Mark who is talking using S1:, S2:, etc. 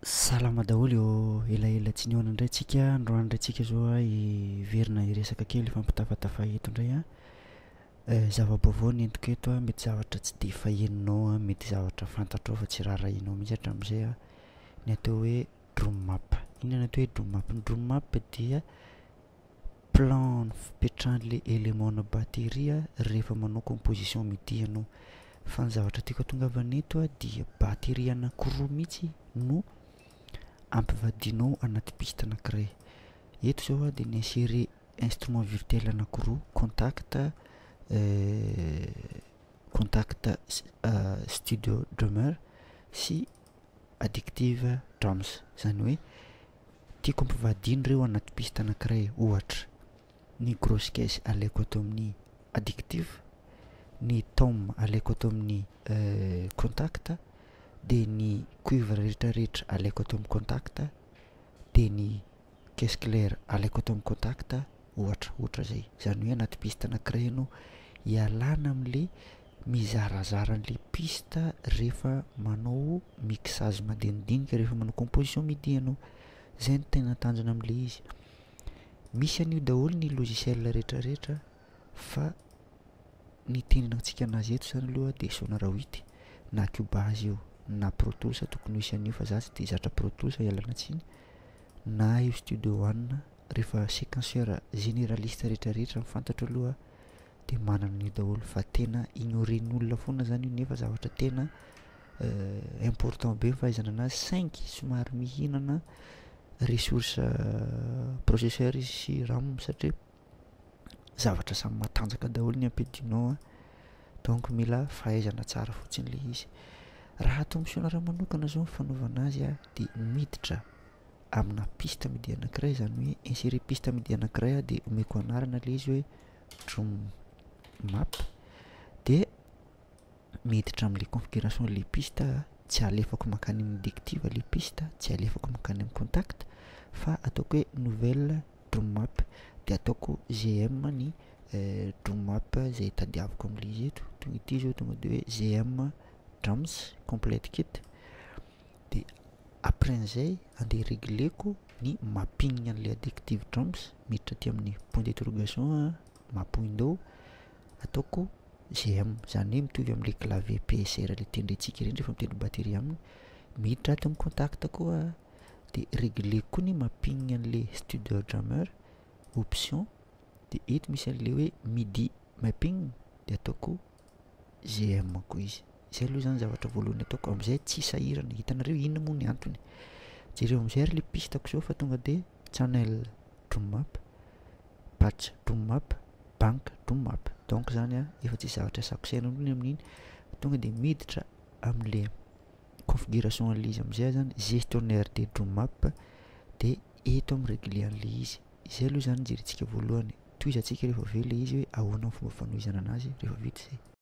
S1: Salama daholo ô! Elaela tsy nihaona indray tsika, androany indray tsika zao a hiverina hiresaka kely hifampitafatafa eto indray a. Zava-baovao no entiko eto a, mety zavatra tsy de fahenonao a, mety zavatra fantatrao fa tsy raharahianao mihitsy hatramin'izay a, ny atao hoe drum map. Inona ny atao hoe drum map? Ny drum map dia plan fipetrahan'le élément-na batterie rehefa manao composition midi ianao. Fa ny zavatra tiako hatongavana eto a dia batterie anankiroa mihitsy no ampivadianao anaty piste anankiray. Eto zao a dia ni-insérer instrument virtuel anankiroa, Kontakt Kontakt Studio Drummer sy Addictive Drums, zany hoe tiako ampivadiana ireo anaty piste anankiray. Ohatra, ny grosse caisse alaiko ato amin'ny Addictive, ny tom alaiko ato amin'ny Kontakt, de ny cuivre rehetrarehetra alaiko ato amin'ny Kontakt, de ny caisse claire alaiko ato amin'ny Kontakt, ohatra ohatra zay. Zany hoe anaty piste anankiray ianao ialana amin'le mizarazara an'le piste rehefa manao mixage madinidinika, rehefa manao composition midi ianao. Zay no tena tanjona amin'le izy. Misy an'io daholo ny logiciel rehetrarehetra fa ny tenenantsika anazy eto zany aloha de Sonar 8 na Cubase io na Pro Tools tokony ho hisy an'io fa za tsy de zatra Pro Tools, ialana tsiny, na io Studio One. Rehefa séquenceur généraliste rehetrarehetra ny fantatro aloha de manana an'io daholo fa tena ignoren'olona foana zany io nefa zavatra tena important be ny fahaizana anazy, saingy somary mihinana ressource processeur izy sy RAM satria zavatra samy matanjaka daholo ny ampiadinao a, donc mila fahaizana tsara fotsiny le izy. Raha ato amin'ny Sonar manokana zao ny fanaovana azy a de miditra amina piste midi anankiray, zany hoe insérer piste midi anankiray a, de omeko anarana le izy hoe drum map, de miditra amin'le configuration le piste, tsy alefako mankany amin'ny Addictive le piste, tsy alefako mankany amin'ny Kontakt fa ataoko hoe nouvelle drum map, de ataoko GM ny drum map zay tadiaviko amin'le izy eto. Tonga ity zao tonga de hoe GM drums complete kit. De après an'izay andeha régleko ny mapping an'le Addictive Drums, miditra aty amin'ny point d'interrogation, map window, ataoko GM, zany hoe mitovy amin'le clavier PSR le tendrentsika ireny rehefa mitendry batterie aminy. Miditra ato amin'ny Kontakt koa de régleko koa ny mapping an'le Studio Drummer, option, de eto misy an'le hoe midi mapping, de ataoko GM koa izy. Zay aloha zany zavatra voalohany ataoko am'izay tsy sahirana. Hitanareo inona moa ny antony? Jereo am'izay ary le pistako zao fa tonga de channel drum map, patch drum map, bank drum map. Donc zany a efa tsisy zavatra asako saina aloha ny amin'iny, tonga de miditra amin'le configuration an'le izy am'izay zany, gestionnaire de drum map, de eto amin'ny régler an'le izy. Izay aloha zany jerentsika voalohany, tohizantsika rehefa avy eo le izy hoe ahoana ny fomba fanohizana anazy rehefa vita izay.